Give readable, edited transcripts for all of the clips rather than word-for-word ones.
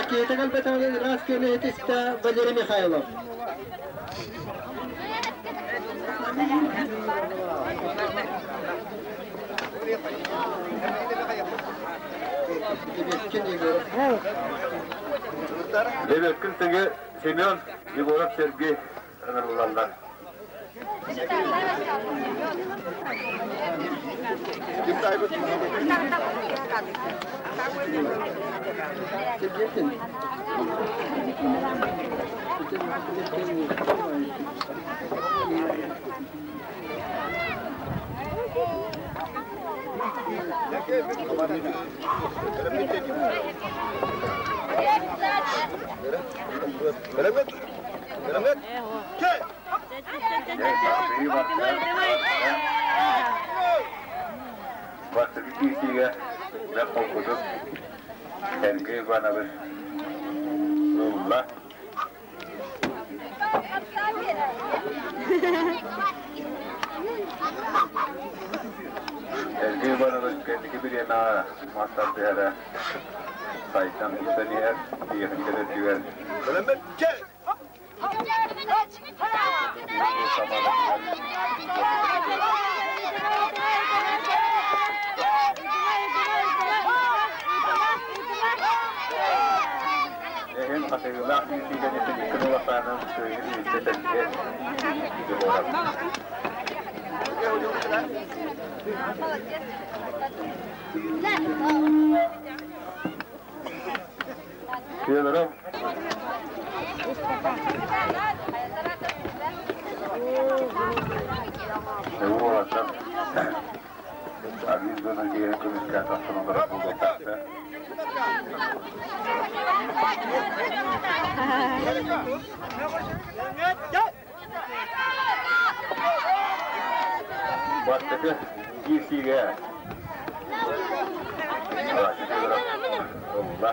Киһитэ кэлбэтэҕин ыраас күөнү этистэ Валерий Михайлов. Лебедкин тэҥэ Семен Егоров Сергей ыҥырыллаллар. Бастакы киирсиигэ бэрт холкутук Сергей Иванович ылла. Сергей Иванович кэнники бириэмэҕэ мас тардыһара сайдан тупсан иһэр, тиэхиньикэ өттүгэр Эһин хатыылаах киирсиигэ икки улаханын кыайыы илдьэ сэргэ Егоров. Федоров уолаттар Аргыс дьоно киэһэ көмүскэ тахсан олорор буолуохтаахтар. Бастакы киирсиигэ ылла.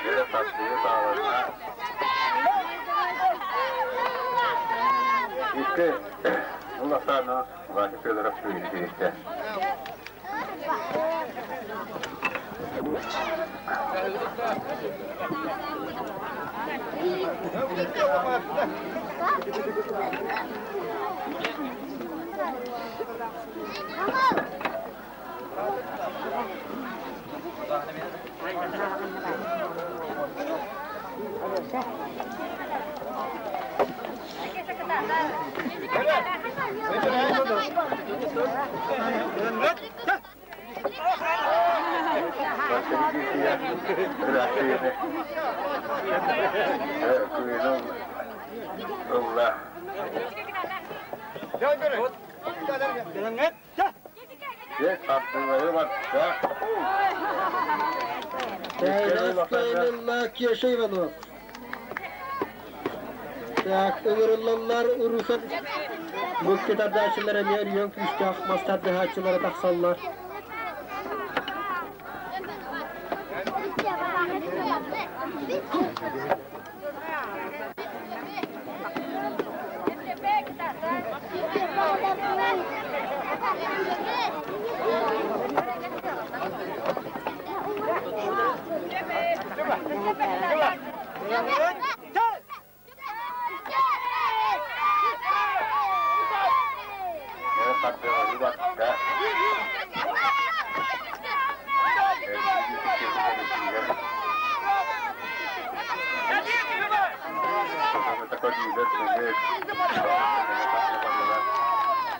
Дьэ, тардыы саҕаланна. Икки улахана Вася Федоров киирдэ. Ылла. Дьэ, тардыылары барда. Тайнаскайнылла Кеша Иванов. Так, ыҥырыллаллар Русов букки тардааччылар эмиэ өрүйэн күүстээх мас тардыһааччылара тахсаллар. Дьэ, тардыылары барда.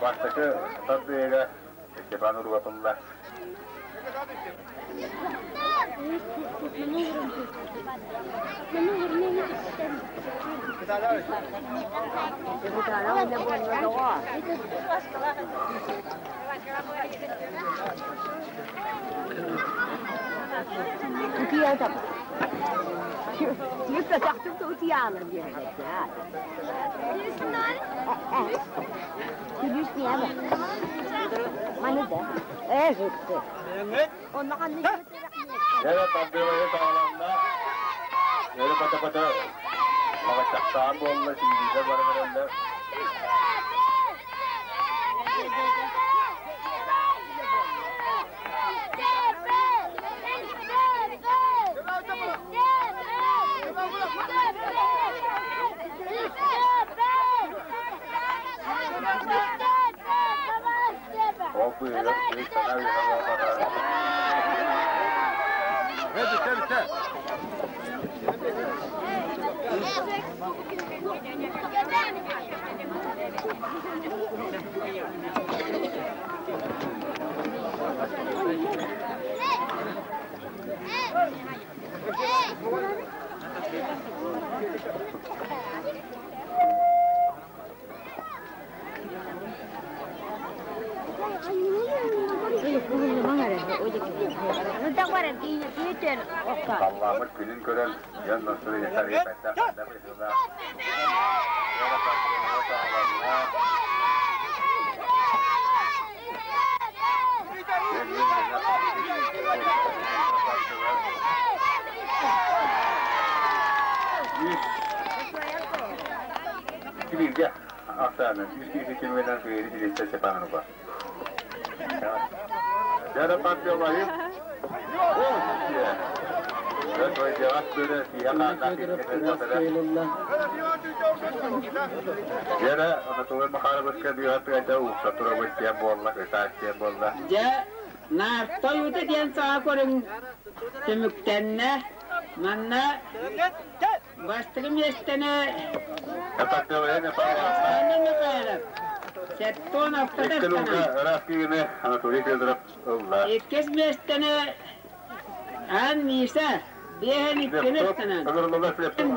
Бастакы тардыыга Степан уругатылла. Дьэ, тардыылары саҕаланна. Өрө бата-бата маҕаччахтаан буолла, синдиитэ баран эрэллэр. Ол быыһыгар кыыс саҥа үөһэ буолбата. Халлааммыт күнүн көрөн, дьон настырыйа бэртэх ханна быһыылаах. Үс Кибиргэ ахсааны үс киһи түмүгүнэн кыайыы Фелиция Степанова. Дьара партиялайым. Дьара Анатолий Махаровичка быыһатыгайда уукса турабыт диэн буолла, ытаат диэн буолла. Дьэ, Наартойута диэн саҥа көрүҥ түмүктэннэ. Манна бастакы миэстэни Александр Михайлов 76 Анатолий Федоров ылла. Иккис миэстэни Ан Миша биэһэн иккини ыстанан.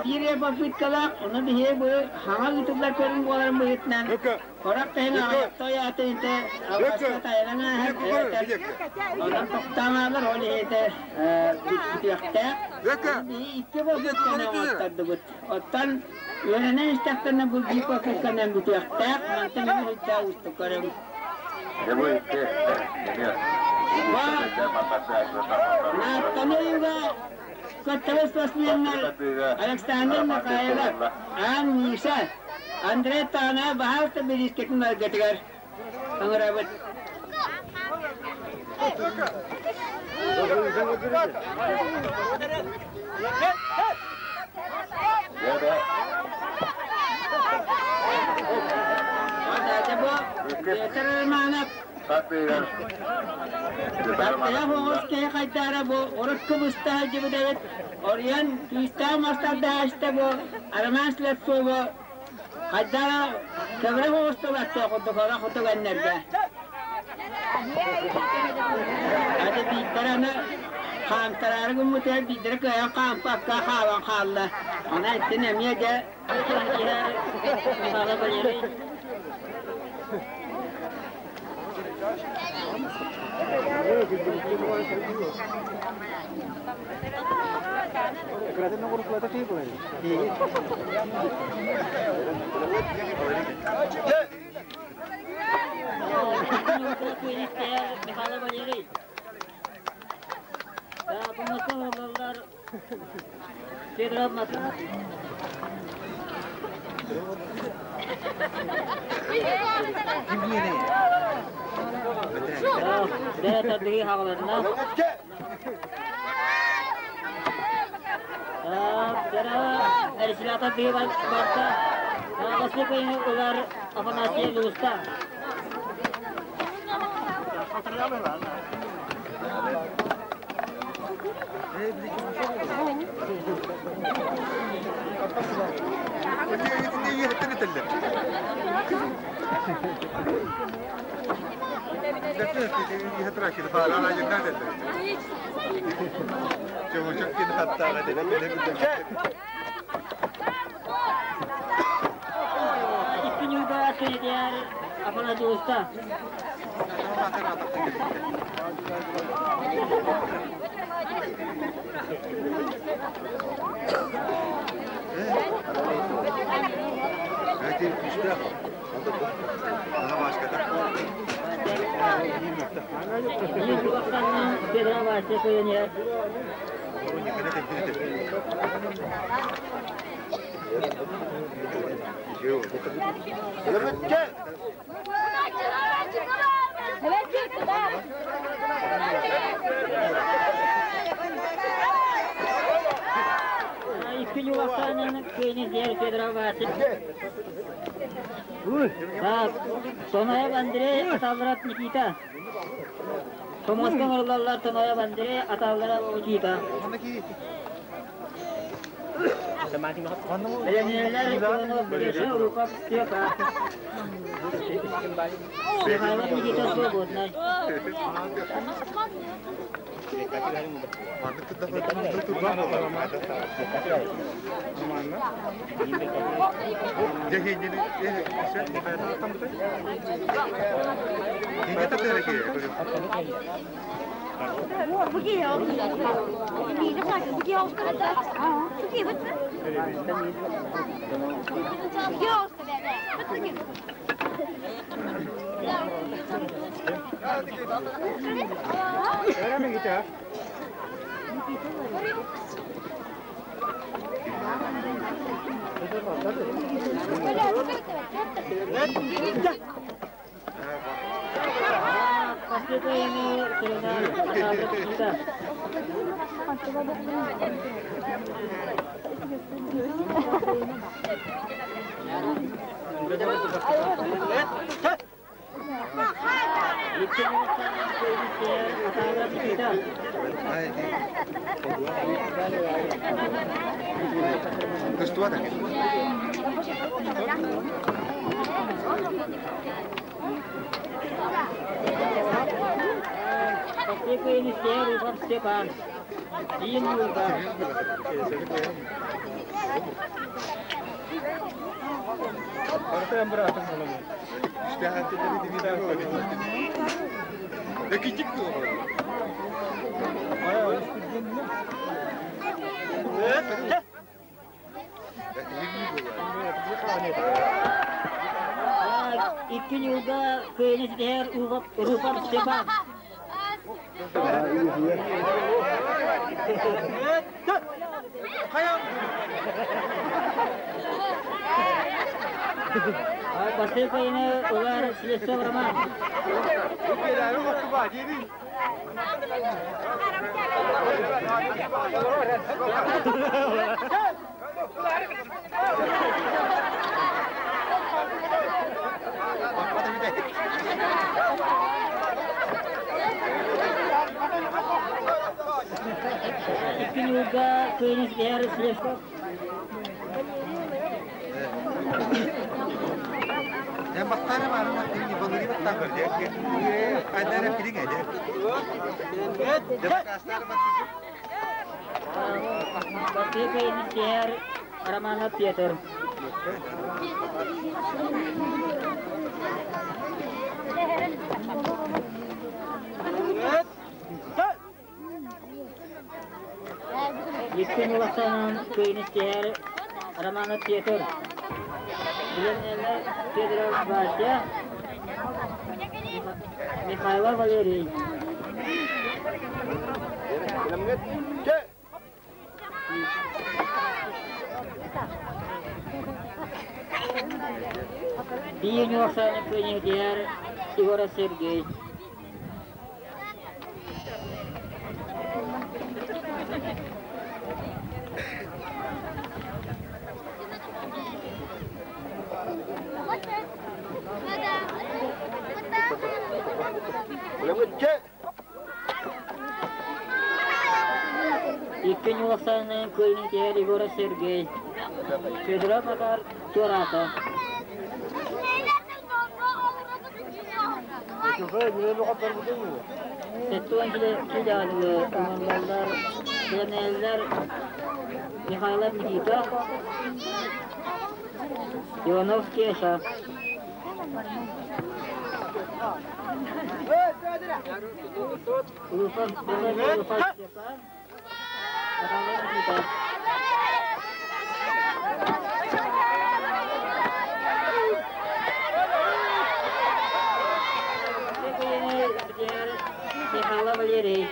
Биир попыткалаах, ону биһиги бу хаҥа ыытыллар көрүҥ буоларын быһыытынан Корак таһын аҕыйахта ыйаатыйда алҕаска тайанан ааһар эбэтэр онон тохтоон ол иһитэ бүтүөхтээх. Биһи икки попытканы оҥоттордубут. Оттон үөрэнэн истэхтэринэ бу биир попытканан бүтүөхтээх. Мантан эмиэ сылдьа уустук көрөҥ. Нааттаны Кыттыбыт спортсменнар Александр Михайлов, Аан Миша, Андрей Таана баһаалта бириискэтин баргытыгар ыҥырабыт. Бу Петр Романов Таптайах оҕус киһи хайдаара бу урукку быста сылдьыбыт эбит. Оруйан күүстээх мастардаһааччыта бу Роман Слепцову хайдаара көбүрэх оҕустулаттыах курдук орох утугэннэргэ. Аты биирдэрэ аны хаамтараары гыммытыгар биирдэрэ кыайан хаампакка хаалан хаалла. Онон итин эмиэ дьэ Михаил Валерьевич Михаил Валерьевич. Биир улаханынан Федоров Вася кыайан иһэр. Икки улаханынан кыайан иһэр Федоров Вася. Так, Тоноев Андрей, Аталларов Никита. Томоска оҥоруллаллар Тоноев Андрей, Аталларов Никита. Бэлэмнэнэллэр Иванов Гриша, Руков Степа. Михайлов Никита свободный. Последуемый Аталларов Никита. Икки Аталларов Никита. Последуемый Руков Степан. Дин Юрга. Икки юлга кыайын ситиһэр Руков Степан. Бастыыр кыайыны ылар Слепцов Роман. Икки юлга кыайын ситиһэр Слепцов. Бастыыр кыайын ситиһэр Романов Петр. Икки улаханын кыайын ситиһэр Романов Петр. Билэннэлэр Федоров Вася, Михайлов Валерий. Биир улаханын кыайын ситиһэр Егоров Сергей. Икки улаханын кыайын ситиһэр Егоров Сергей. Федоров Макар туораата. Сэттиэн килэ умуллаллар Билэнэллэр Михайлов Никита, Иванов Кеша. Рупов Степан, Аталлар Никита. Михайлов Валерий.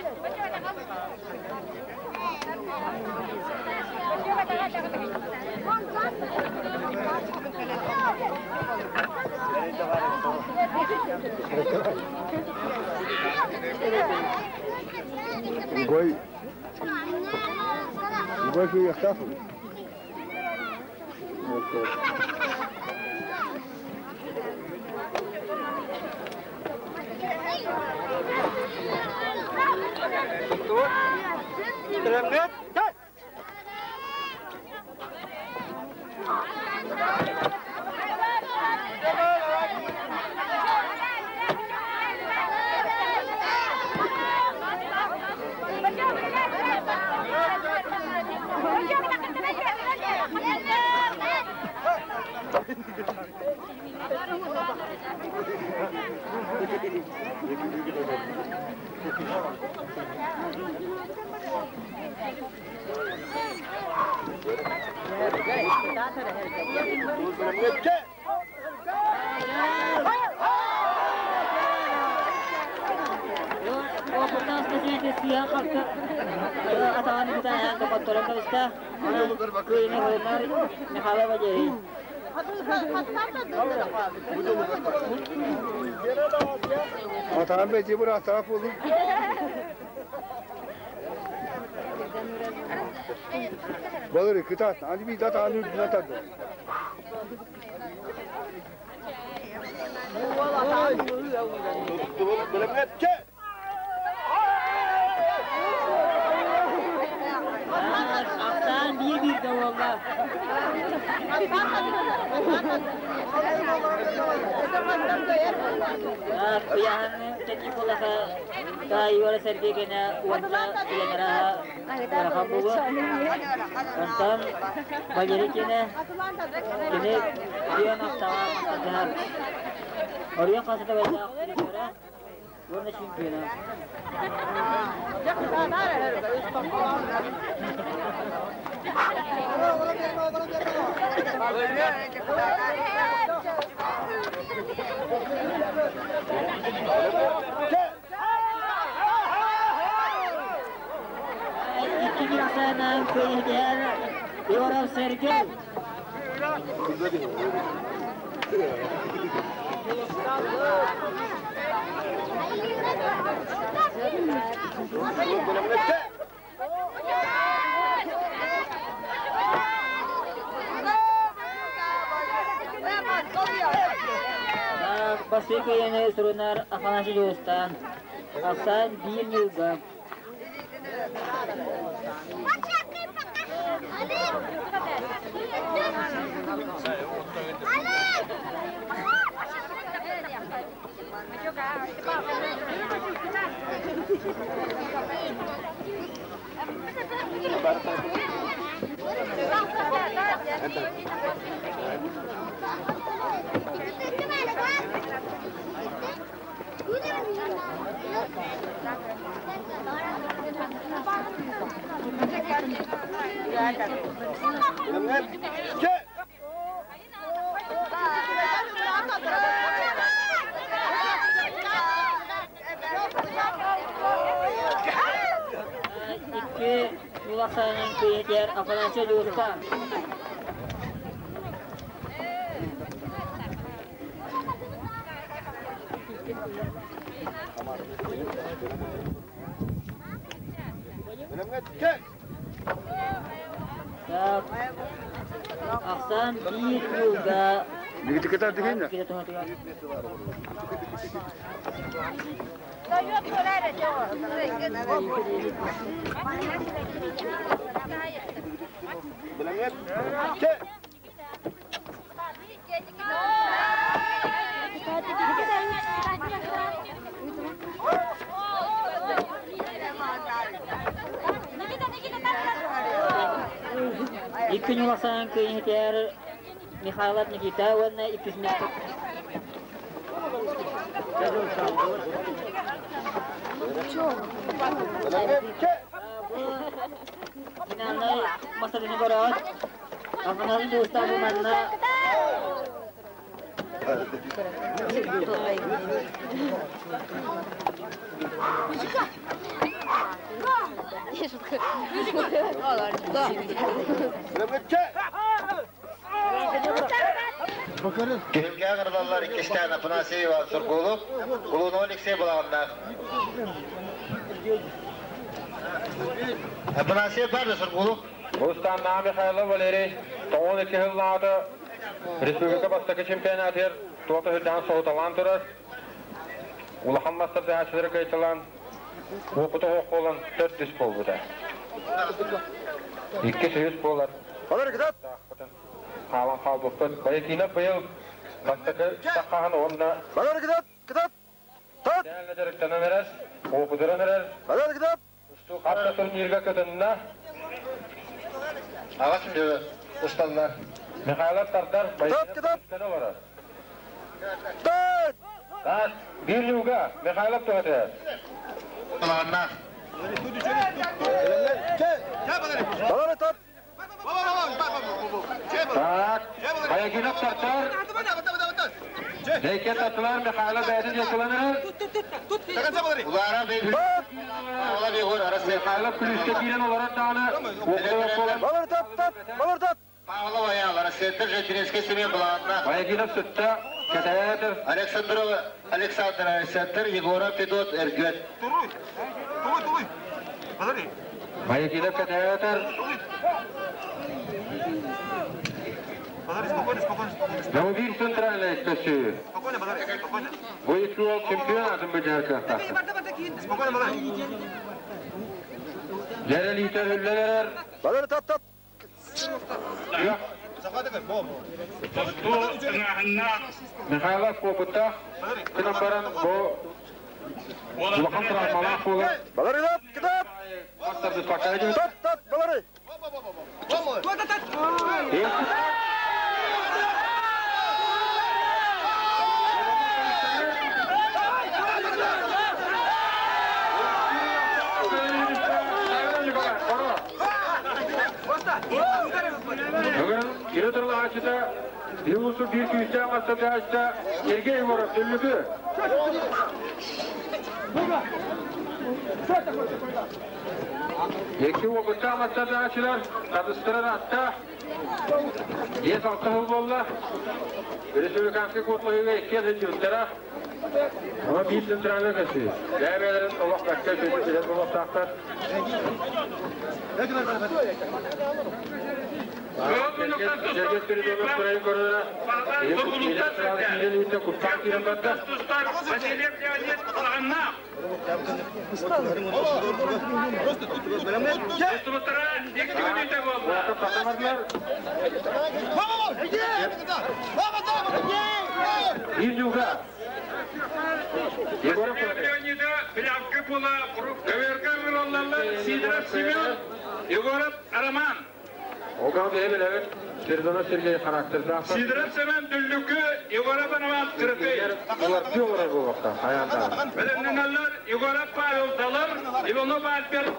Гой. Гой кыйахтаах. Atahan Bey, burası taraf oldu. Balık kıta, hadi bir daha hadi bir daha. Aslan bir de valla. Kuyahan tadi pula ka tayo Sergey kena wanta ilanara wala Ondan Valeri kene kene Dion Aftava Masajahar. Orion kasata wala Warna чемпиона. İkinci sana köyler Yorov Sergey. Басыка яны сурунар Афанасий Жуустан. Асан bir yılda. İki Ulaksanın köyü Афанасий Жуустан. Так. Ахсан bir yılda. Bir dikkat et İki Ulaksanın köyü Михайлов Никита уонна иккис Финальный масадыны барат. Афанасий Жуустан бу манна Түһүлгэ ыҥырылаллар иккистээн Афанасий Иван Сургулов, Улуну Алексей Балаҕаннаах. Афанасий бар да Сургулов? Устанна Михайлов Валерий 92 сыллааҕыта республика бастакы чемпионатыгар туох да соһуталаан турар. Улахан мастардааччылары кыайталаан, уопута суох буолан төрдүс буолбута. Иккис үһүс буолар. Хаалан хаалбыппыт. Баякинов быйыл бастакы сахаһын уонна дьарыктанан эрэр, уопутуран эрэр. Хатта турнирга кытынна. Аҕа сүндү усталлар. Михайлов тардар, Баякинов олорор. Так, bir юга, Михайлов туһатыгар. Балаҕаннаах. Так, Баякинов тардар. Бейке таттылар, Михайлов бэйэтин якыланыр. Улаара бей. Павла Бегор Арасыйа. Михайлов күлүскэ киирэн олорор даҕаны, уопута Павлова Аял, Арасыйаттар Жантинецкий Семен Балаҕаннаах. Баякинов сытта, кэтээтер. Александров Александр Арасыйаттар, Егоров Федот Эргөт. Баякинов кэтээтер. Новобир центральная көсүү. Бу екі ол чемпионатын бөжәркі. Жәрелі үтер Михайлов опытта күнін баран бу улахан травмалаах буолар. Мастер беспокойный. Бүгін Киротырлы ачыта, Yavuz'u bir kүйісте мастады açta, Sergey Егоров дүллүгү. Екі опытта мастады ачылар, Кадыстырар атта, Ес алты хыл болла. Республиканский котлыгыга икки жүлтера. Ama bir центральный көсү. Дәбелерин олох бәккә көсү билет болоқтақтар. Сергей Спиридонов kurayın koruna. Куптан кирен батта. Василев Леонид Балаҕаннаах. Тустубуттара икки мүнүүтэ буолла. Катамарлар. Bir юга. Егоров Василев Леонида Пилявка була Көверге ырылаллар Сидоров Семен, Егоров Роман. Оган бейбел Спиридонов Сергей характерді. Сидоров Семен Дүллүкү, Егоров Роман Кырыкый. Олар пиолар бұл вақта, аянда. Белемненелер Егоров Павел Далыр, Иванов Альберт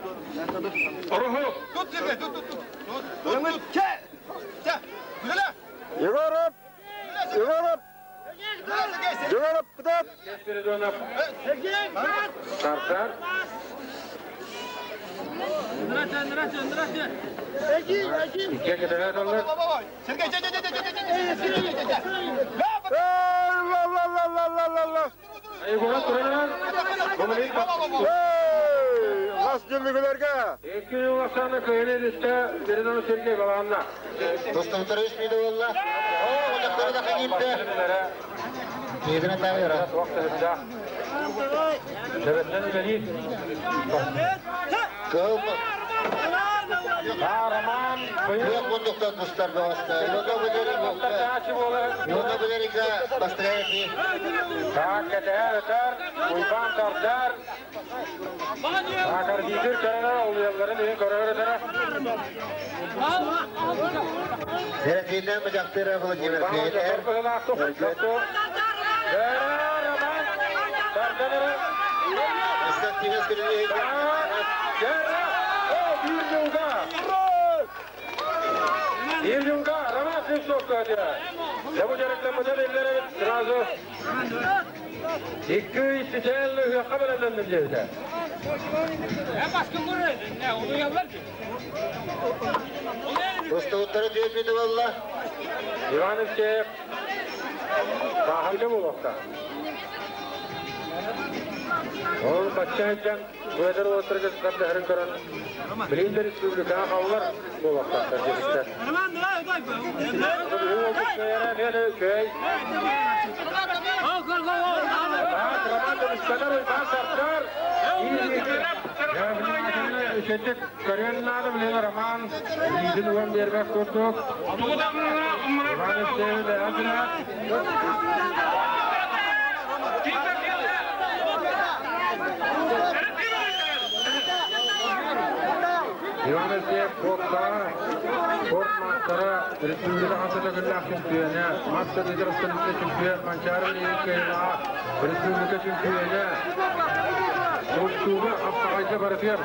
Руху. Егоров! Егоров! Егоров, куда? Спиридонов. Тардар. İkiye kadar alır. La la la la la la la! Егоров Туранар. Ey! Лас дүллүгүлөргө! Екі yıl akşamı köyüne düştü. Спиридонов Сергей Балағанна. Тустубуттара үс мүнүүтэ буолла. Оо, оҕонньохторо да киирдэ. Миэтинэ таайара. Төбөттен үлелейді. Кыл Роман Кыах мундуктан тустар баҕаста. Иванов Валерий Бокка. Иванов Валерийга бастырайы дии. Так, кәтәр өтер, Уйбан тардар. Так, арбитр көрөр, олуяларын үйін көрөр өтер. Эретинен мыжактыра Владимир Кейтер. Роман, тардар. Константинов Кириллович. Bir yılda. Bir yılda Роман. Суокка дьэ бу дьарыктаммытын иллэрэ сразу икки ый сичээн ыһыахха бэлэмнэнним диэбитэ. Устубуттара түөрт мүнүүтэ буолла. Иван Евсеев бааһырда буолуохта. Ол бачча сылдьан Быадар уолаттарга тардыһарын көрөн, билигин да республикаҕа халлар буолуохтаахтар диэбиттэр. Уолбут кыайара эмиэ да үчүгэй. Роман көмүскэнэр Уйбаан Сардар. Үчүгэйдик көрүөн наада билигин Роман илиитин уган биэрбэт курдук. Иван Евсеевич Иван Алексеев спортка, спорт маастара, республика хас да төгүллээх чөмпүйүөнэ, мас тардыыта республика чөмпүйүөн, Манчаары билигин кыайыылаах республика чөмпүйүөнэ, тустууга, хапсаҕайга барытыгар,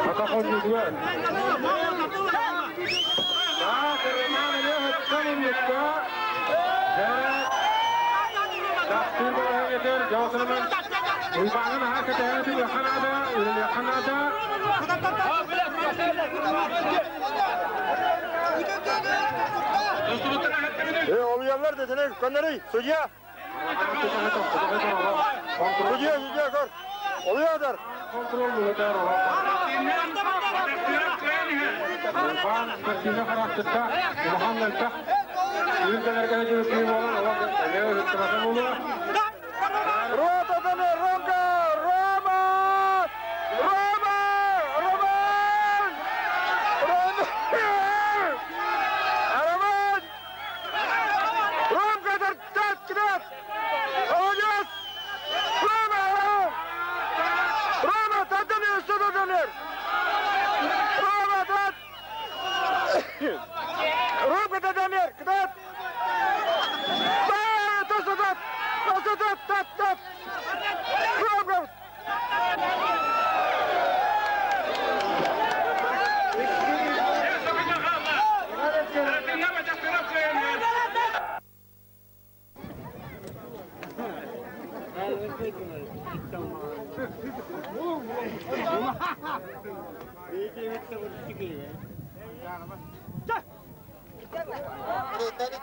атах оонньуутугар. Так, Роман Ильич Митка. Тахсыы балаһыанньатыгар дьоосунунан Уйбааны наһаа кэтэһэн үлүөххэ наада, үлэлиэххэ наада. Олуйаллар дэтинэ көннөрүй, судья. Судья, судья көр. Олуйадар. Контрол булатар. Уйбаан картина харахтыкка улахан мөлтөх. Үүн кэлэргэ дьүрүкүү буолан, олох эмиэ ыһыктыбата буолуо. Рота Ромка! Рома! Рома! Роман! Рома! Роман! Ромка, тат, кидат! Молодец! Рома! Рома, таттан өссө да Рома, тат! Ромка, таттан кидат! Тас, тат! Тас, тат, тат, тат! Ромка!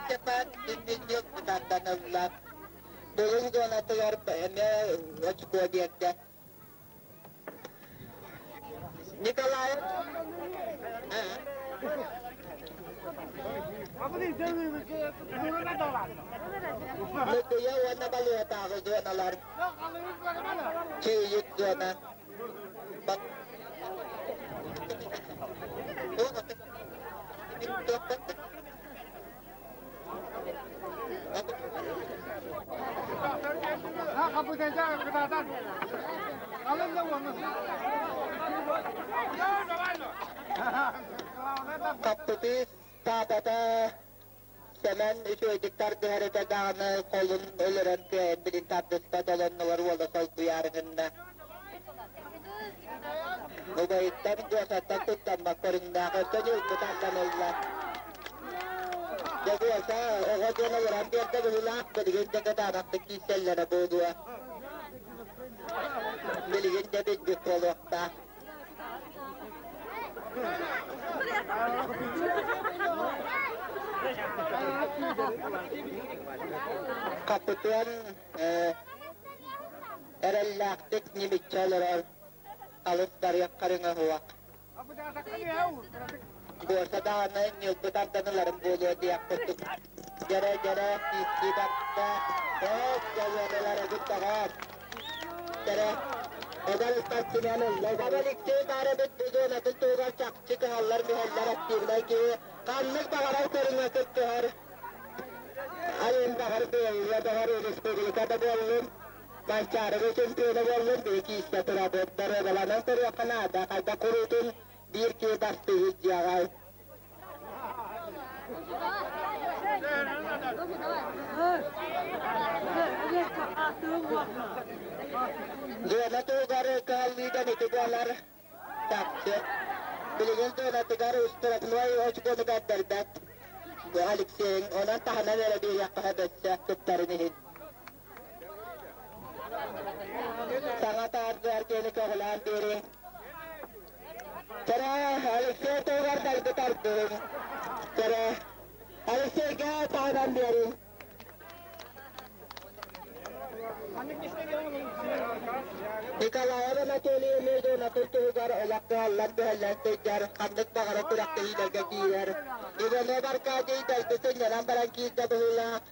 Степан Дмитриев бытарданылла. Булун зонатыгар эмиэ очко биэрдэ. Николаев Мыкыйа уонна Балыатааҕы зоналар. Чыйык зона. Хаппытыыс паапата Сэмэн үчүгэйдик тардыһар этэ даҕаны холун өлөрөн кыайан билин тардыспат олоннулар уола солбуйаарыгынна. Убайыттан Гошаттан туттаммат көрүҥнээх өссө ньылбы тардан ылла. Дьэ Гоша оҕо диэн олорон биэрдэ быһыылаах билигин да кытаанахтык киирсэллэрэ буолуо. Билигин да билбит буолуохтаах. Хапытыан эрэллээхтик ньимиччи олорор алыс барыах харыҥа суох. Буоса даҕаны ньылбы тардан ыларым буолуо диэх курдук дьэрэ-дьэрэ киирсии барда. Оо, дьолуолар эбит доҕоор! Дьэрэ, эдэр спортсмен ылла. Алексей баар эбит бу зонатын туһугар чахчы кыһаллар-мүһэллэр активнай киһи. Ханнык баҕарар көрүҥҥэ кыттыһар. Айын баҕар быйылла баҕар республика да буоллун, Манчаарыга чемпиона буоллун, биһи киистэ турабыт. Доруобаланан көрүөххэ наада. Хайдах куруутун биир киһи бастыыр дьиэҕэ. Зона туһугар кыһаллыыдан ити буолар чахчы. Билигин зонатыгар штрафной очкону көрдөрбөт. Алексейын, онон таһынан эрэ биэриэххэ сөп кыттарын иһин. Саҥа таардыар диэни көҕүлээн биэриҥ. Кэрэ Алексей туһугар дэлби тардыһыҥ. Кэрэ Алексейга таһынан биэриҥ. Николаев Анатолий Ильич туһугар олох кыһаллан күһэллэн сылдьар, ханнык баҕарар күрэхтэһиилэргэ киирэр. Иванов Аркадий дэлби сынньанан баран киирдэ быһыылаах.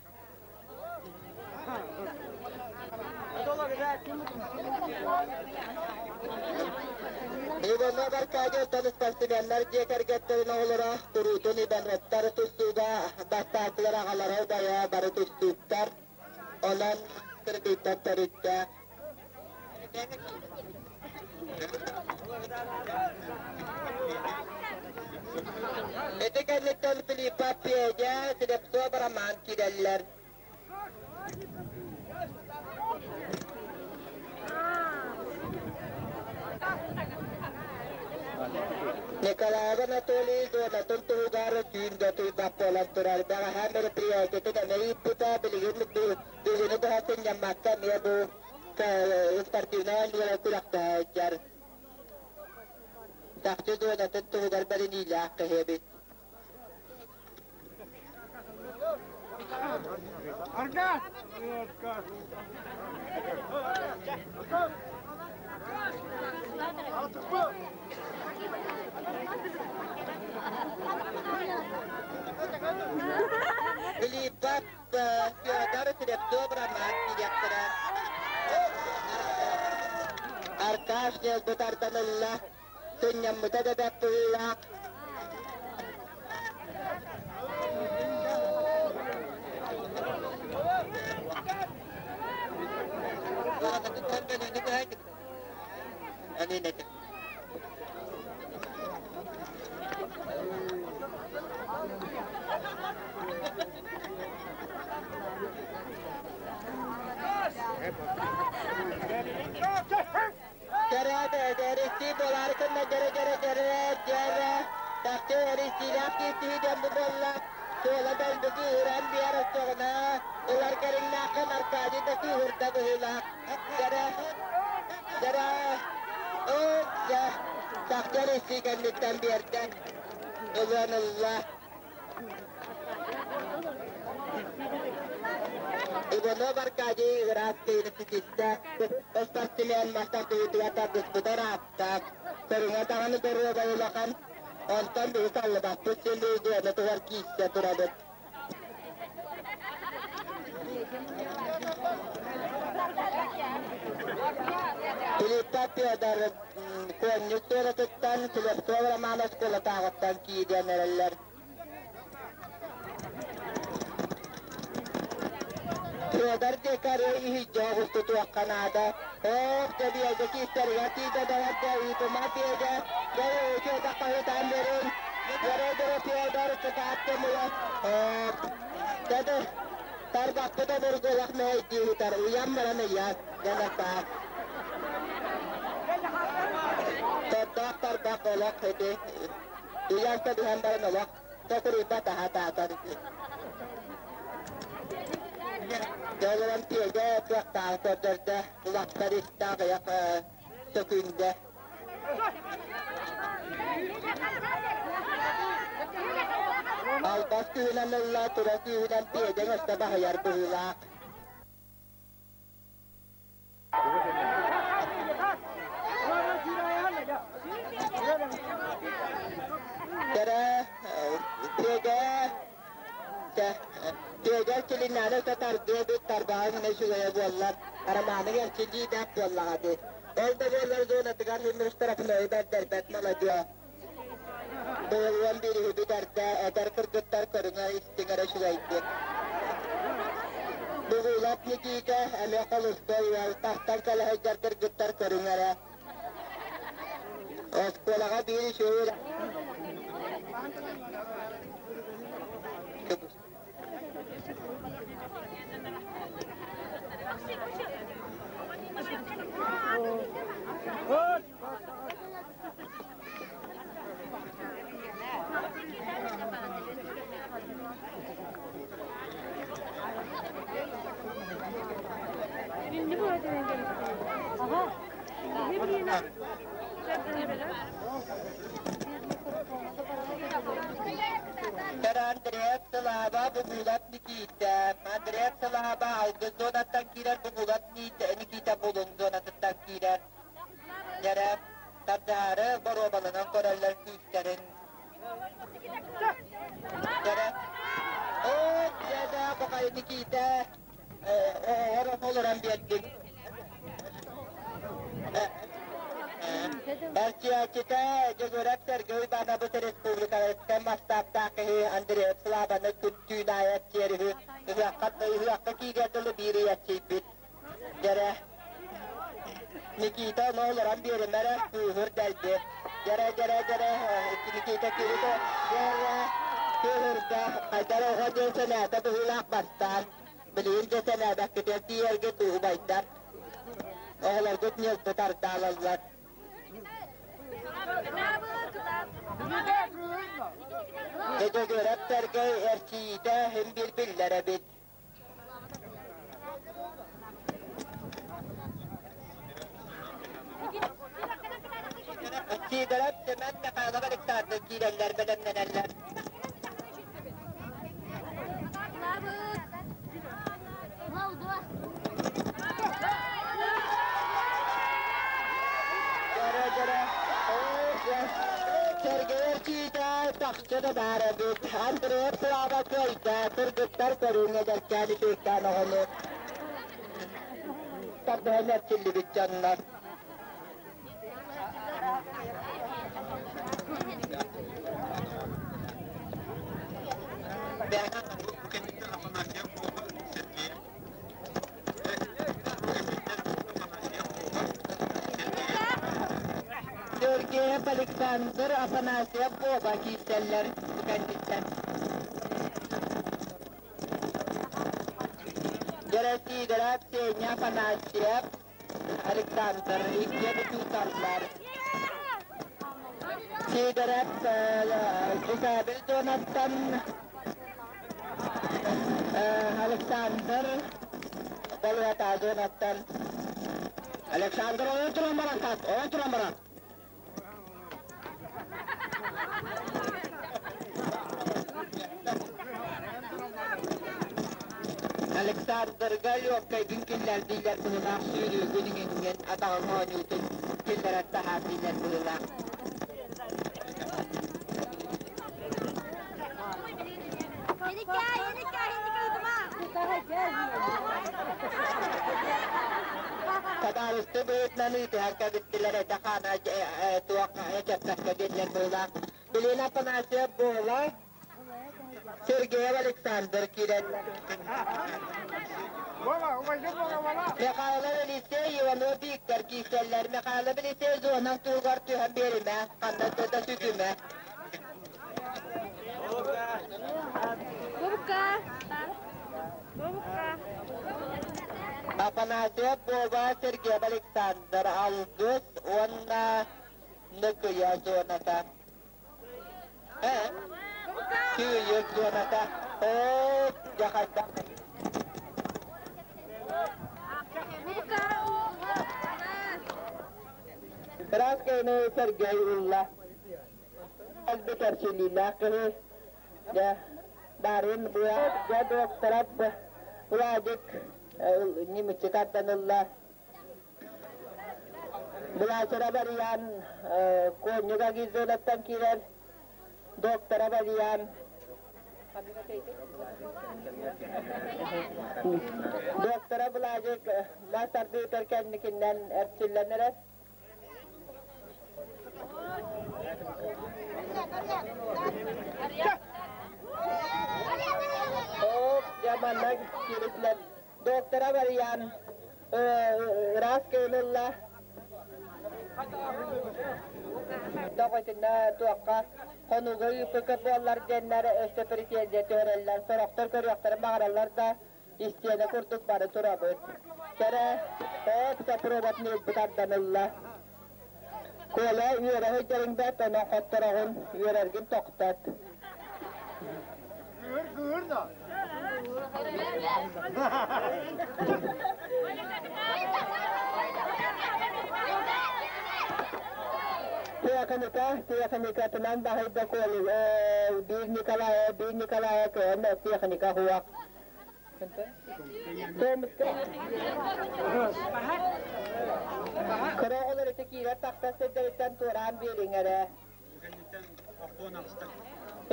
Иванов Аркадий оттон спортсменнар дьиэ кэргэттэрин оҕолоро куруутун Ивановтар тустууга бастаатылар аҕалара убайа бары тустууктар. Онон кыргыттар төрүттээх. Ити кэнниттэн Филиппов Федя, Слепцов Роман киирэллэр. Николаев Анатолий зонатын туһугар түүн да туйбат буолан турар. Бэҕэһээ мероприятиетын эмэ ыыппыта, билигин бүгүнү быһа сынньаммакка эмиэ бу спортивнай оонньуулар күрэхтэһэ сылдьар. Чахчы зонатын туһугар бэриниилээх киһи эбит. Филиппов Федор Слепцов Роман директора Аркаш ньылбы тардан ылла, сынньаммыта да бэрт быһыылаах. Дьэрэ, буолаары кынна дьэрэ дьэрэ дьэрэ дьэрэ тахчы эристиилээх киирсии диэн бу буолла. Суола дэлби кыыһыран биэр оччоҕуна ылар кэриҥнээххин Аркадий да кыыһырда быһыылаах. Дьэрэ дьэрэ оо дьэ чахчы эристии кэнниттэн биэрдэ. Ылыан ылла. Иванов Аркадий ыраас киһини ситистэ. Спортсмен мастардыытыгар тардыспыта ыраатта. Көрүҥэ даҕаны доруобай улахан. Онтон биһи саллыбаппыт син зона туһар киирсэ турабыт. Филиппов Федор Куонньук туоратыттан Слепцов Роман оскуолатааҕыттан киирэн эрэллэр. Федор Декаре иһийдэ оҕустутуохха наада. Оох, дьэ киистэригэр тиийдэ доҕордо ыытыма Федя. Дьэ, үчүгэй хаһыытаан берин. Дьэ, Федор кытаатты мула. Дьэ, тарбахпыт обургулах мэһэйдии уйан баран ыйаат, дьэ, Тордоох тарбах олох ити. Уйан кэбиһэн баран олох токуруйбат аһатаатар. Дьолорон тиэгэ кыахтаах көрдөрдө, улахтар истээх ыйах сөкүндэ. Албас күүһүнэн ылла, тура күүһүнэн тиэгэҥ өстө баһыйар быһыылаах. Кэрэ тиэгэ тиэгэ килиннээн өтө тардыа бит тарбаҕын гына үчүгэйэ буоллар, Романы эрчиллии дэп буоллаҕа дии. Ол да буоллар зонатыгар химмирстарапнойу бэрдэрбэт маладьыа. Быйыл 11 бүтэрдэ, эдэр кыргыттар көрүҥэ истиҥэрэ үчүгэйдик. Бугулап Никита эмиэ холустой уол, тахтан кэлэ сылдьар кыргыттар көрүҥэрэ. Оскуолаҕа биир үчүгэй Кэр Андреев Сылааба Бугулап Никиитэ, Андреев Сылааба Алгыс зонаттан киирэр, Бугулап Никита Булуҥ зонатыттан киирэр. Дьэрэ, тардаары боруобаланан көрөллөр күүстэрин. Дьэрэ, оо, дьэ, бухай Никиитэ, олорон биэрдиҥ. Эрчийээччитэ Дьөгүөрэп Сергей Иванович республикаттан масштабтаах киһи Андреев Славаны күн-түүн аайы эрчийэр үһү. Ыһыахха, ыһыахха киириэр дылы биир ый эрчийбит. Дьэрэ, Никита ону олорон биэримэ эрэ, кыыһыр дэлби. Дьэрэ, дьэрэ, дьэрэ, Никита киһитэ дьэрэ, кыыһырда, хайдах оҕо диэн сэнээтэ быһыылаах бастаан. Билигин да сэнээбэккитигэр тиийэргэ кууһубайдар. Оҕолоргут ньылбы тардаалаллар. Дьөгүөрэп Сэргэй эрчийиитэ иһин биир биллэр эбит. Сидоров Семен Михайлов Александр киирэллэр бэлэмнэнэллэр. Дьэрэ-дьэрэ, Сэргэй киитэ тахчы да баар эбит. Андреев Слава кыайда, кыргыттар көрүҥ эдэркээн үтүөккээн оҕону тардыһан эрчиллибит дьоннор. Сергеев Александр Афанасьев Боба киирсэллэр бу кэнниттэн. Герасидоров Сеня Афанасьев Александр иккиэн учууталлар. Сидоров Декабрь зонаттан Александр Болуота зонаттан Александр ойон туран баран тас, ойон туран баран. Александрга легкайгын киллэрдиилэр быһылаах сүүрүүгүн иҥиҥҥин атаҕыҥ оонньуутун киллэрэн таһаар дииллэр быһыылаах. Табаарысты быһыытынан ыытыһар кэбистилэр этэ хаана туох эчэппэккэ дииллэр быһыылаах. Билин Афанасьев буола Сергеев Александр киирэн Михайлов Елисей, Иванов Виктор киирсэллэр. Михайлов Елисей зонан туһугар түһэн биэримэ, ханна да сүтүмэ. Афанасьев Вова, Сергеев Александр, Алгыс уонна Ныкыйа зоната. Э? Киев зоната. Оо, дьэ хайдах. Красканы Сергей ылла. Элбит эрчиллиилээх киһи. Дьэ, барын быа, дьэ доктора Владик немецчи тардан ылла. Былаачара барыйан Коннюга гизонаттан киирэр доктора барыйан Доктора Владик мас ардыытар кэнникинэн эрчиллэн эрэр. Оп, дьэ манна кииритилэр. Доктора барыйан ыраас кыылылла. Тоҕо туохха хонууга ыыппыкка буоллар диэннэр өссө претензия түһэрэллэр. Сорохтор көрүөхтэрин баҕараллар да, истиэнэ курдук бары турабыт. Кэрэ, оп, сопробот ньылбыт арданылла. Коля үөрэ сылдьарыҥ бэрт, онон хоттороҕун, үөрэргин тохтот. Кыыр, кыыр да. Тиэхиньикэ, тиэхиньикэтинэн баһыйда биир Николая, биир Николая кыһын тиэхиньикэ хуох. Кыра оҕолор ити киирэр тахсар сирдэриттэн туораан биэриҥ эрэ.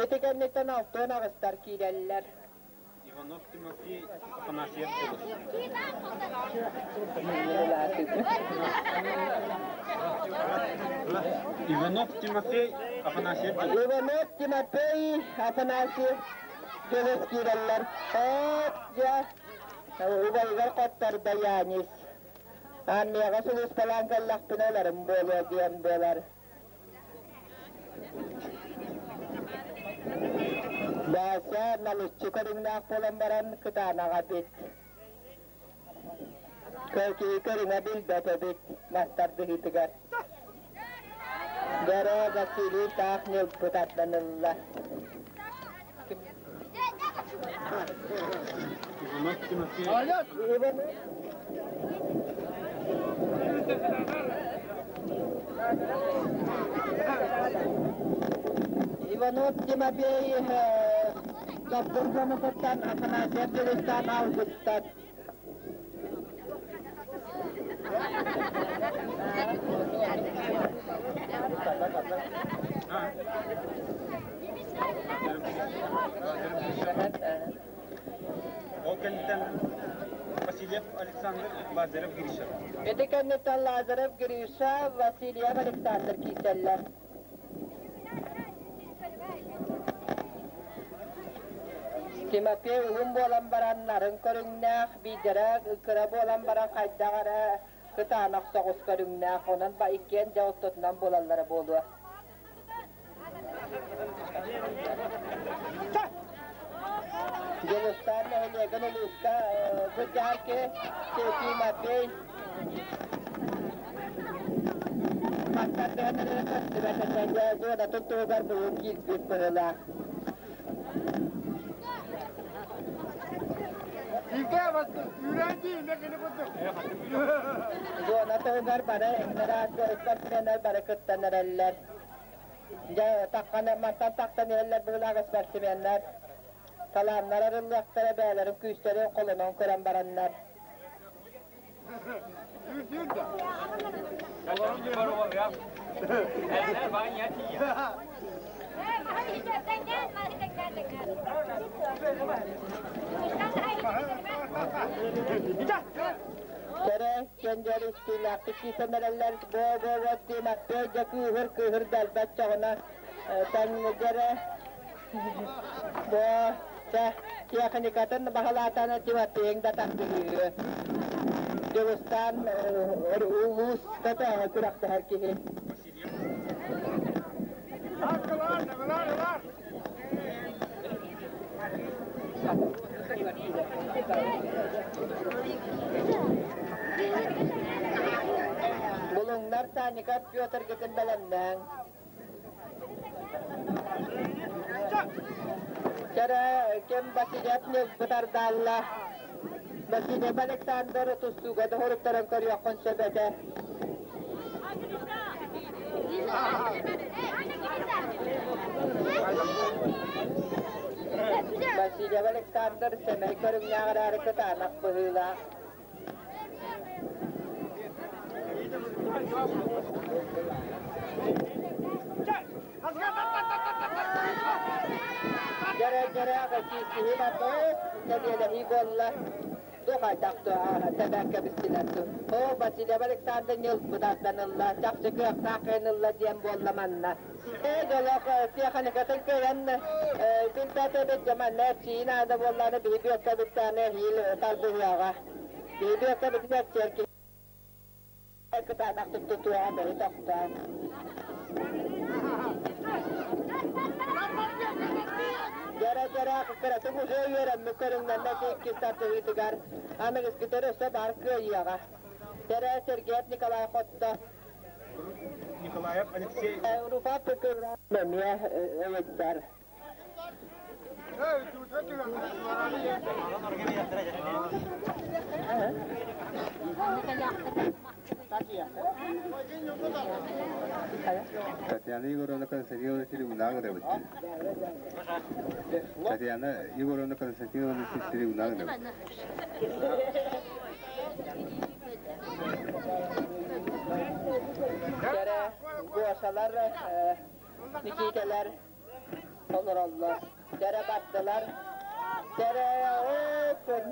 Ити кэнниттэн алтыан аҕыстар киирэллэр. Иванов Тимофей Афанасьев Иванов Тимофей Афанасьев Иванов Тимофей Афанасьев Дьылыс киирэллэр. Оп, дьэ, убайыгар хоттордо Янис. Армияҕа сулууспалаан кэллэхпинэ ыларым буолуо диэн буолар. Вася налыччы көрүҥнээх буолан баран кытаанаҕа эбит. Киһи көрүҥэ билбэт эбит мас тардыһыытыгар. Дьоро Василий таах ньылбы тардан ылла. Иванов Тимофей Иванов Тимофей ДокторГромовтан Афанасьев Дьулустан Алгыстан. Ол кэнниттэн Васильев Александр, Лазарев Гриша. Ити кэнниттэн Лазарев Гриша, Васильев Александр киирсэллэр. Тимофей уһун буолан баран нарын көрүҥнээх, биирдэрэ кыра буолан баран хайдах эрэ кытаанах соҕус көрүҥнээх, онон ба иккиэн дьэ ортотунан буолаллара буолуо. Дьулустаан нэһилиэгин улууска сылдьар киһи Тимофей Мастардыһан эрэ көстүбэт этэ, дьэ зонатын туһугар буһун киирбит быһыылаах. Зона туһугар бары спортсменнар бары кыттан эрэллэр. Дьэ, таххан, мантан тахсан иһэллэр быһыылаах спортсменнар. Талааннар арыллыахтара, бэйэлэрин күүстэрин холонон көрөн бараннар. Кэрэ кэнжэр истиилээхтик киирсэн эрэллэр боо-боо диэмэхтэй дьэ кыыһыр кыыһыр дэлбэт чоҕуна таҥныгара боо чэ тиэхиникатын баһылаатана Тимофейыҥ да тардыһыыһы Дьулустаан улуус көтөөҕө күрэхтэһэр киһи. Булуҥнар Санников Петргытын бэлэмнээҥ. Кэрэ кэм Васильев бытардаалла. Васильев Александр тустууга доһоруттаран көрүөххүн сөп этэ. Васильев Александр сэмэй көрүҥнээх эрээри кытаанах быһыылаах. Дьэрэ-дьэрэ киһи барбыт, сэбиэлэһии буолла. Туох тэбэн кэбистилэр дуу. Оо, Васильев Александр ньылбытарданылла, чахчы кыахтаах кыайынылла диэн буолла манна. Ээ, дьолох тиэхиникатын кыайан билбэт эбит дьэ манна эрчийии наада буоллаҕына биһи бүөккэбиттэҕинэ эһиил тардыһыаҕа. Биһи бүөккэбитин эрчийэр киһи кытаанахтык тутуоҕа бэйи тохтоон. Дьэрэ-дьэрэ кыратык уже үөрэммит көрүҥнэннэ иккис тардыһыытыгар аныгыскытыр өссө баар кыайыаҕа. Тэрэ Сергеев Николай хотто. Николаев Алексей. Руфат Эмиэ ыйыттар. Татьяна Егоровна Константиновна Силигунааҕы ырабыт. Татьяна Егоровна Константиновна Силигунааҕы ырабыт. Кэрэ Гошалар, Никитэлэр олороллор. Кэрэ бардылар. Кэрэ күн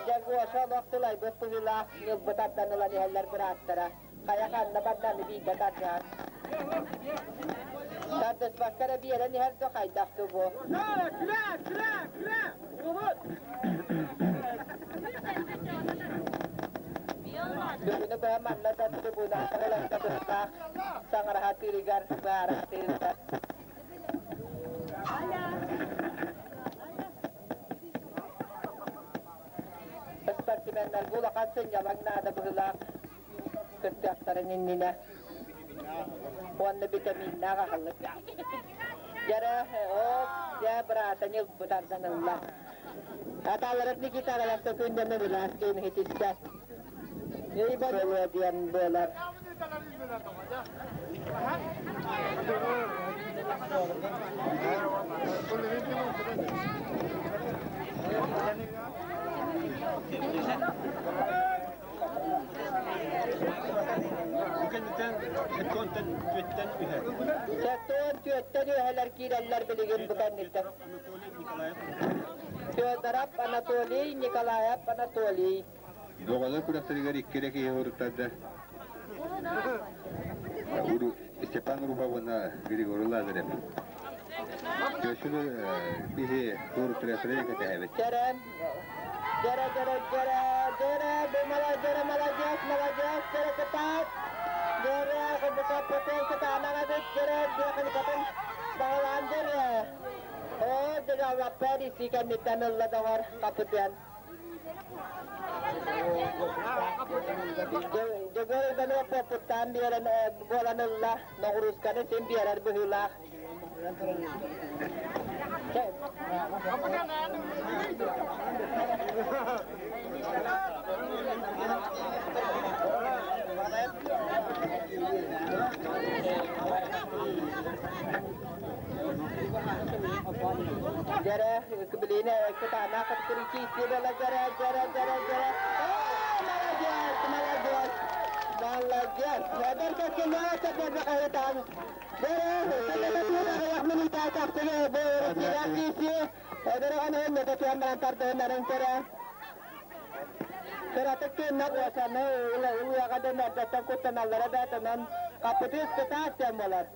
дьэ Гоша олох тулайбыт быһыылаах ньылбы тардан ылан иһэллэр бырааттара. Хайа ханна барданы биирдэ тардыһан. Тардыспакка эрэ биэрэн иһэр да хайдах дуу бу. Бүгүнү быһа манна да трибунаҕа ылан саҥараһа тыырыгар баара тыырыгар. Спортсменнарга улахан сынньалаҥ наада быһыылаах кыттыахтарын иннинэ уонна витаминнаах аһылык. Дьэрэ, оо, дьэ, быраата ньылбыт ардан ылла. Атааларат Никитаҕаларта күндэмэ былаас диэн иһитистэ. Ый диэн буолар. Сэттиэн түөттэн үөһэлэр киирэллэр билигин бу кэнниттэн. Федоров Анатолий, Николаев Анатолий. Доҕолор күрэхтэригэр икки эрэ киһи уруттарда. Степан Руфов уонна Григорий Лазарев. Өссө биһи туруттарыахтара кэтэһэбит. Дьэрэ, дьэрэ, дьэрэ, дьэрэ, дьэрэ, бу молодец, молодец, молодец, дьэрэ кытаат. Дьэрэ, кыбыка кытаанах эбит, дьэрэ, диэхин баҕалаан дьэрэ. Оо, дьэ, исии кэнниттэн ылла доҕор, капытыан. Дьөгүөр Иванов поппуттаан биэрэн буолан ылла, ноҕуруусканы син биэрэр быһыылаах. Дьэрэ, билине кытаанах кырычыыс дьэрэ, дьэрэ, дьэрэ, дьэрэ, дьэрэ. Молодец, молодец, молодец. Эдэр кэскиллээх чэппэргэ хаһытаан. Дьэрэ, Кыратык кыыннар уосаны ылыаҕа да эрдэттэн куттаналлара да атынан хаппытыыс кытаат диэн буолар.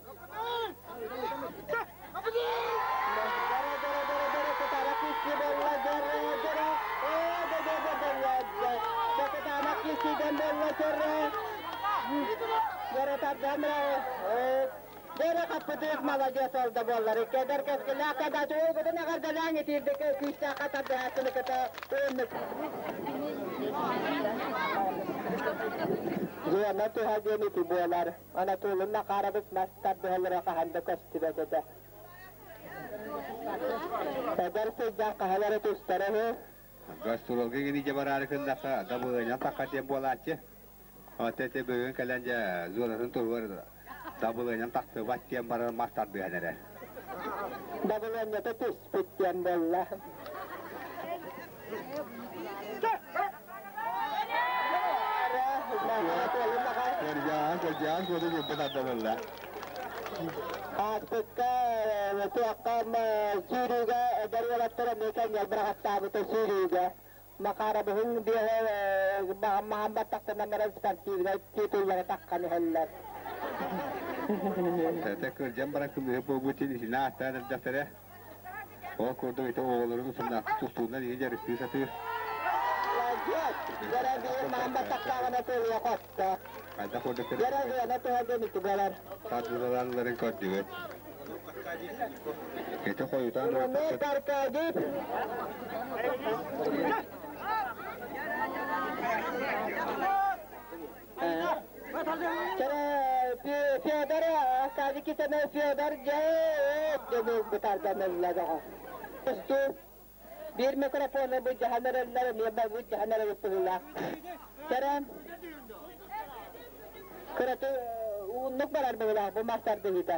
Дөрө хаппытыыс молодец ол да буоллар. Кэдэр кэскиллээх кадачы уолгутун эҕэрдэлээҥ итиирдик күүстээх тардыһааччыны кытта уоннук. Зона туһа диэн ити буолар. Анатолий Макарович мас тардыһаллара хаһан да көстүбэт этэ. Эдэр сылдьан хаһан эрэ тустара үһү. Гастролга гини дьэ бараары гыннахха, дабылыанньан тахха диэн буолааччы. Оттон ити бүгүн кэлэн дьэ зонатын туругар дабылыанньам тахсыбат диэн баран мас тардыһан эрэр. Дабылыанньата түспүт диэн буолла. Кырдьаҕас, кырдьаҕас курдук илдьэ тарданылла. Ааспыкка туохха сүүрүүгэ эдэр уолаттар эмиэ кэнньэл быраҕаттаабыта сүүрүүгэ. Макарабыһын биэһэ маһан баттахтанан эрэн спортивнай титуллары таххан иһэллэр. Этэ кырдьан баран кымыһы буолбут итини ааттаан эрдэхтэрэ. Ол курдук ити оҕолорун усуннаахтык тустуунан иһи дьарыктыы сатыыр. Молодец! Дьэрэ биир маһан баттахтааҕына тылыа хотто. Хайдах курдук Дьэрэ зона туһа диэн ити буолар. Тардыылалааннарын көрдүбүт. Ити хойутаан Иванов Аркадий. Федор Аркадий Китанов Федор дьэ бытардан ылла доҕо. Биир микрофону былдьаһан эрэллэр, эмиэ былдьаһан эрэр быһыылаах. Кэрэ. Кыраты ууннук барар быһыылаах бу мас тардыһыыта.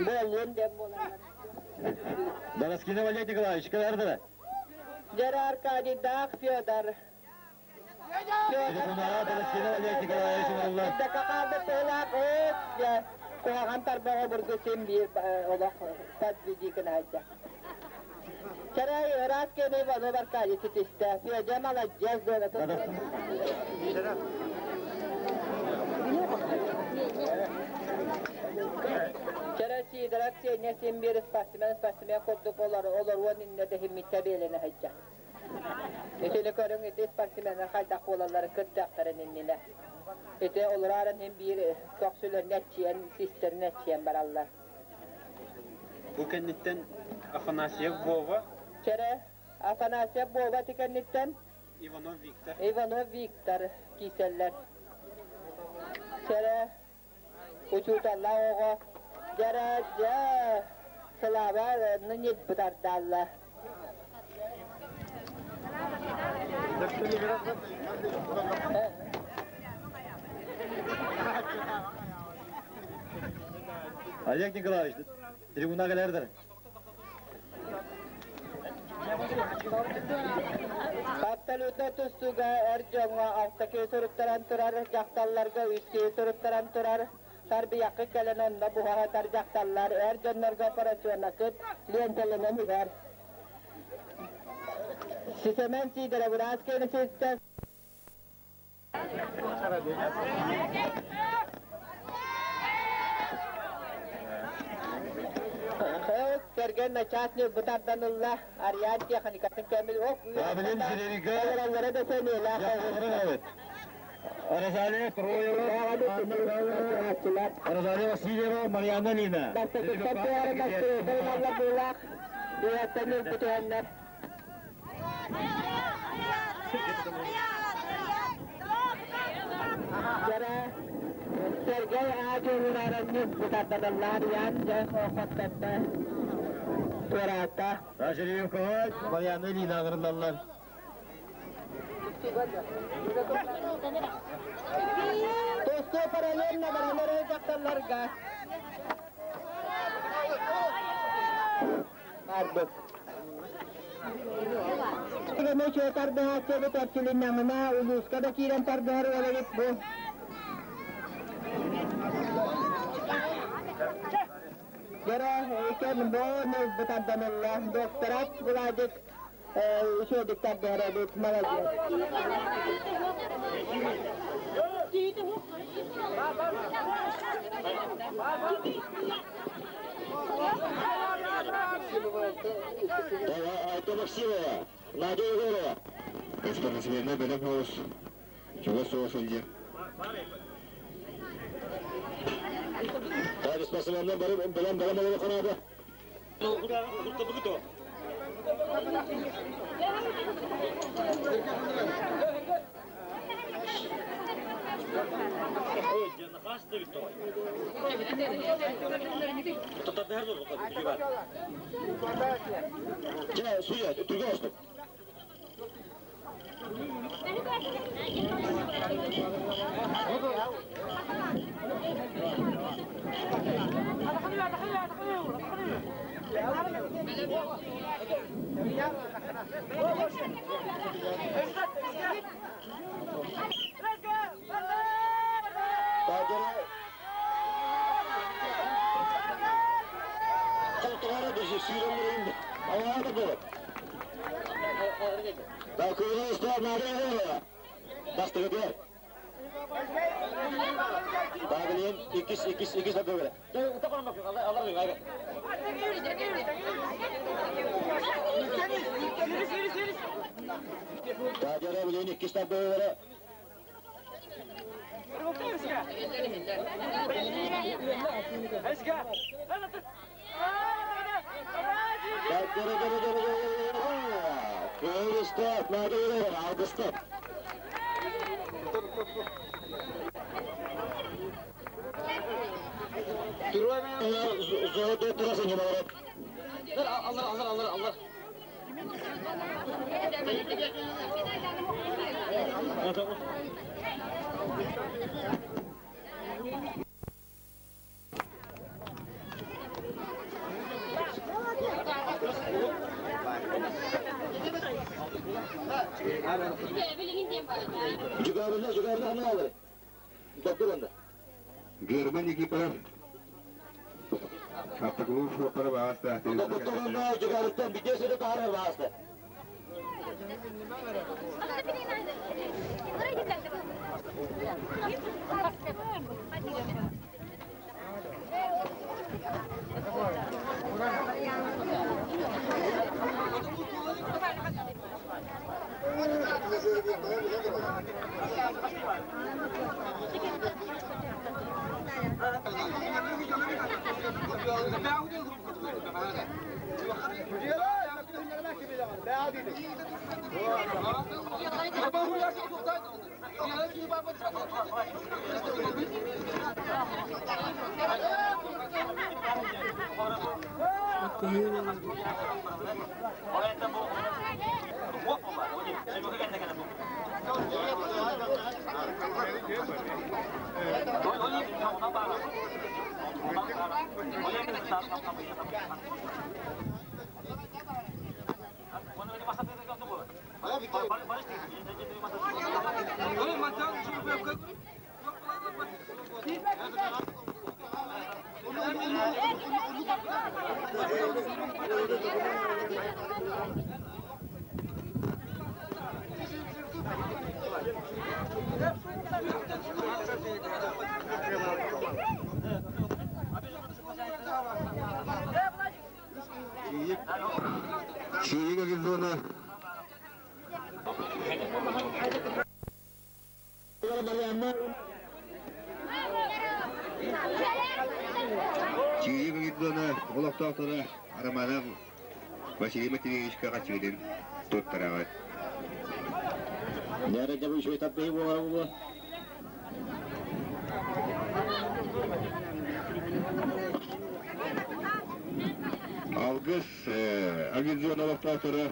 Буоллун диэн буолаллар. Дороскина Валерий Николаевич, кэлэрдэрэ. Дьэрэ Аркадийдаах Федор. Телефонаҕа Дороскина Валерий Николаевич ылаллар. Дэкэ хаалбыт быһыылаах ыт дьэ куһаҕан тарбаҕа обургу син биир олох подведи гына Чарай ыраас киэни Иванов Аркадий ситистэ. Федя маладьыас зонатын Чара Сидоров Сеня син биир спортсмен спортсмен курдук олоруон иннэ дэһиммиттэ биэлэнэ сылдьар. Итини көрүҥ ити спортсменнар хайдах буолалларын кыттыахтарын иннинэ. Ити олорорун иһин биир көхсүлэрин эччийэн, систэрин эччийэн бараллар. Бу кэнниттэн Афанасьев Вова. Чэрэ, Афанасьев Вова ити кэнниттэн Иванов Виктор. Иванов Виктор киисэллэр. Чэрэ, учууталлаах оҕо дьэрэ дьэ Слава ньылбытардаалла. Олег Николаевич, трибуна кэлэрдэр. Абсолютно тустууга эр дьоҥҥо алта киһи суруттаран турар, дьахталларга үс киһи суруттаран турар. Тарбыйахха кэлэн онно буһа сытар дьахталлар эр дьоннорго поросенокыт лиэнтэлэнэн иһэр. Сисэмэн Сидоров ыраас киэни ситтэ. Кэргэн начаас ньылбытардан ылла. Ариан техникатын көмүл ок олороллоро да сэниэлээх. Розалия Троева, Розалия Васильева, Марьяна Лина. Сергей Аджураранньык бутарданыллар Ян Дьэ Хохоттатта туораата. Рашилевкаҕа Марьяна Ильина аҕырыллаллар. Тустуу параллельно баралар дьахталларга. Арбыт. Түгэне чуо тардыһааччыбыт эрчилиннэҕинэ улууска да киирэн тардыһар уол эбит бу. Дьэрэ, иккен бу нылбытарданылла. Докторат Владик үчүгэйдик тардыһар эбит, молодец. Айта Максимова, Надя Егорова. Спортсменна бэлэм соҕус, чугас соҕус сылдьар. Спортсменнар бары бэлэм бэлэм олоро ханаада. Чэ, суя, түргэн остук. Бастыгытыгар. Тагылын иккис иккис иккис тардыгыра. Тажара билин иккис тардыгыра. Кырыстап, алгыстап. Золотой трасса не говорят. Аллар, аллар, аллар, аллар. Дьугаабына, дьугаабына ханна бааллар? Добдур онно. Герман Никифоров Автоклуб суоппара баҕаста. Добдур дьугаабыттан бидиэ сүрү таһаарар баҕаста. Чиик зона. Чиик зона олохтоохторо Романов Василий Матвеевичка хачыытын туттараҕыт. Нэрэ дьабы үчүгэй тардыһыы буолара буолуо. Алгыс агитзона олохтоохторо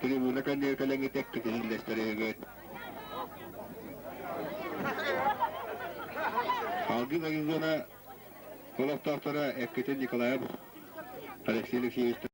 трибуна кэннигэр кэлэҥҥит эккитин Алгыс агитзона олохтоохторо эккитин Николаев Алексей Алексеевич.